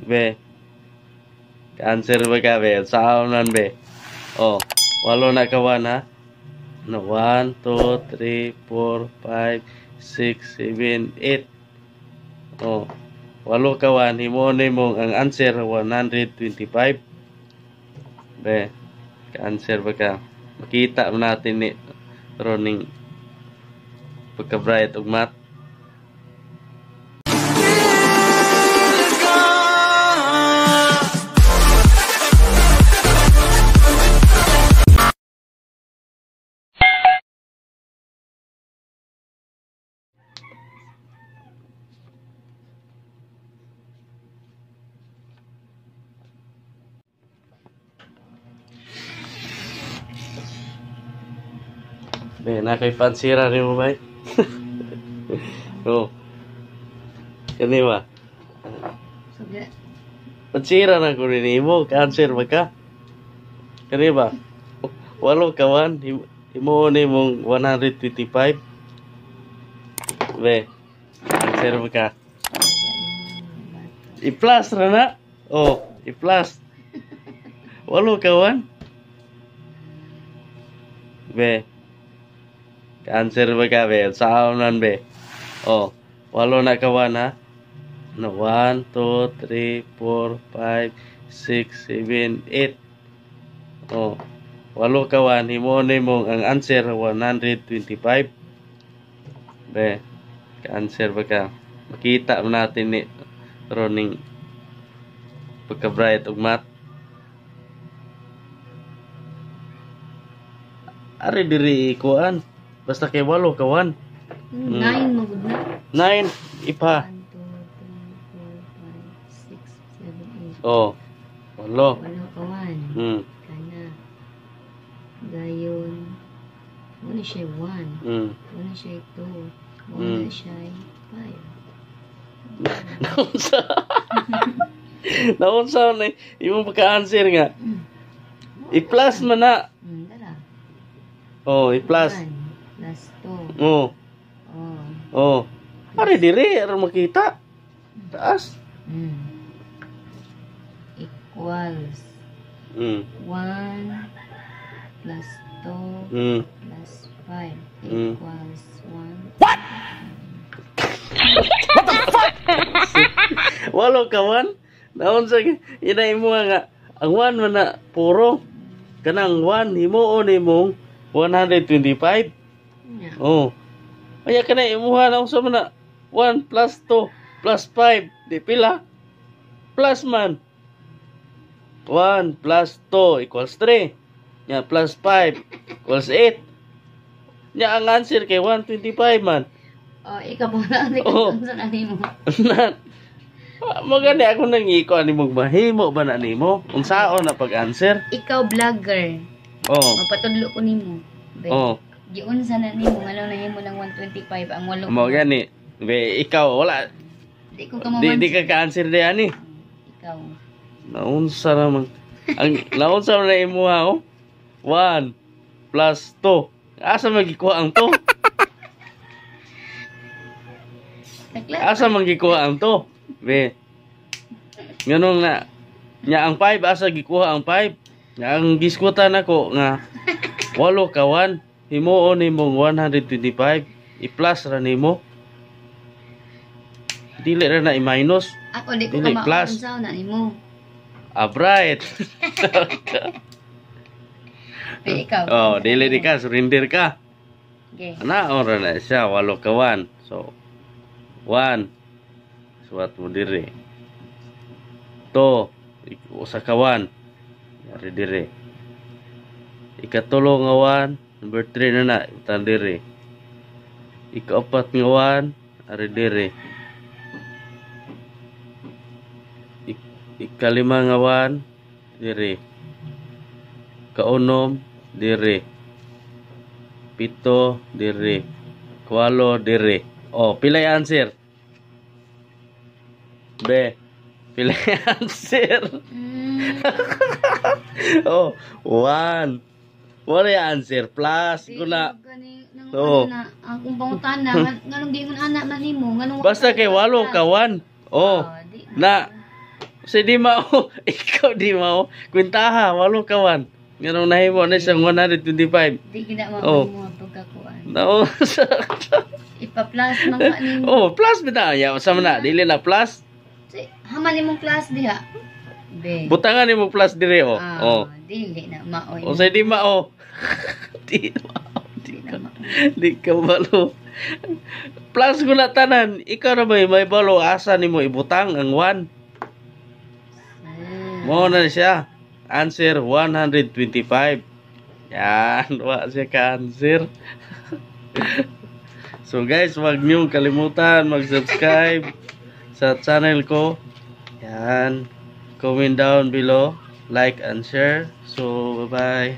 Be. Answer ba ka, be? Saan nan, be? Oh, walo na ka 1, ha? No, 1, 2, 3, 4, 5, 6, 7, 8. Oh, walo ka 1. Himuon nimo ang answer 125. Be, ka-answer ba ka? Makita mo natin ni running pagka-bright ug matte. Be, na kay pansira ni mo bay. Oh. Kani ba? Sige. Pansira na ko rin mo, cancer ba ka? Kani ba? Walo ka 1, himuon nimong 125. Be, cancer ba ka? I-plus ra na. Oh, i-plus. Walo ka 1. Be. Answer ba ka, be? Saan nan, be? Oh, walo na ka 1, ha? No, 1, 2, 3, 4, 5, 6, 7, 8. Oh, walo ka 1. Himuon nimo ang answer 125. Be, ka-answer ba ka? Makita mo natin ni running pagka-bright ug matte. Ari diri kuan. Basta kay walo ka 1. 9 magud na. 9 ipa. 1, 2, 3, 4, 5, 6, 7, 8. Oh. Walo. Walo ka 1. Kana. Gayon. Muna siya 1. Muna siya 2. Muna siya 5. Naunsa. Naunsa ni imong pagka-answer nga. I-plus man na. Dara. Oh, i-plus. 1 plus 2. Oh. Oh. Oh. Ari diri aron makita. Taas. Equals 1 plus 2 plus 5 equals 1. What? What the fuck? Walo ka 1. Naunsa inay mo nga ang 1 man na puro kanang 1 himuon nimong 125. Yeah. Oh. Kaya kana imuha na unsa man na 1 plus 2 plus 5 di pila? Plus man. 1 plus 2 equals 3. Nya plus 5 equals 8. Nya ang answer kay 125 man. Oh, ikaw po na Oh. unsa na nimo. Magani ako nang iko ani mo mahimo ba na nimo? Unsaon na pag-answer? Ikaw vlogger. Oh. Mapatudlo ko nimo. Be. Oh. Giunsa na nimo ngano nahimo ng 125 ang walo. Mao gani. Be, ikaw wala Di ko ka di ka ka-answer di ani. Ikaw. Naunsa naman. Ang naunsa man na imuha oh. 1 plus 2. Asa man gikuha ang 2? Asa man gikuha ang 2? Be. Nganong na nya ang 5 asa gikuha ang 5? Nya ang giskutan nako nga walo ka 1 himuon nimong 125 i-plus ra nimo. Dili ra na i-minus. Ako di ko Dili, ka plus. maunsa na nimo. Ah, bright. Be, ikaw. Oh, dili di ka surrender ka. Okay. Ana ora na siya walo ka 1. So 1 suwat mo diri. 2 usa ka 1. Ari diri. Ikatulo nga 1, number 3 na na utan diri. Ikaapat nga 1, ari diri. Ikalima nga 1, diri. Kaunom diri. 7 diri. 8 diri. Oh, pilay answer. Be, pilay answer. Oh, 1. Wala yung answer. Plus, guna. Oo. Oo. Akong pangutana, nganong giingon ana man nimo, nganong Basta kay walo ka 1. Oh, Di na. Sa di mao, ikaw di mao. Kwentaha, walo ka 1. Nganong nahimo na siyang 125? Di gina mao Oh. mo pagkakuan. No. Ipa-plus man ka nimo. Oh, plus bitaw. Ya, sa man na, dili na plus. Si, haman nimong plus diha. Be. Butangan nimo plus dire oh. Ah, Oh. dili na maoy. O sa di mao. Di mao. Di Di ka, na maoy. di ka balo. Plus ko na tanan, ikaw na ba may balo asa nimo ibutang ang 1? Mao na siya. Answer 125. Yan, wa siya ka-answer. So guys, wag niyo kalimutan mag-subscribe sa channel ko. Yan. Comment down below, like and share. So, bye-bye.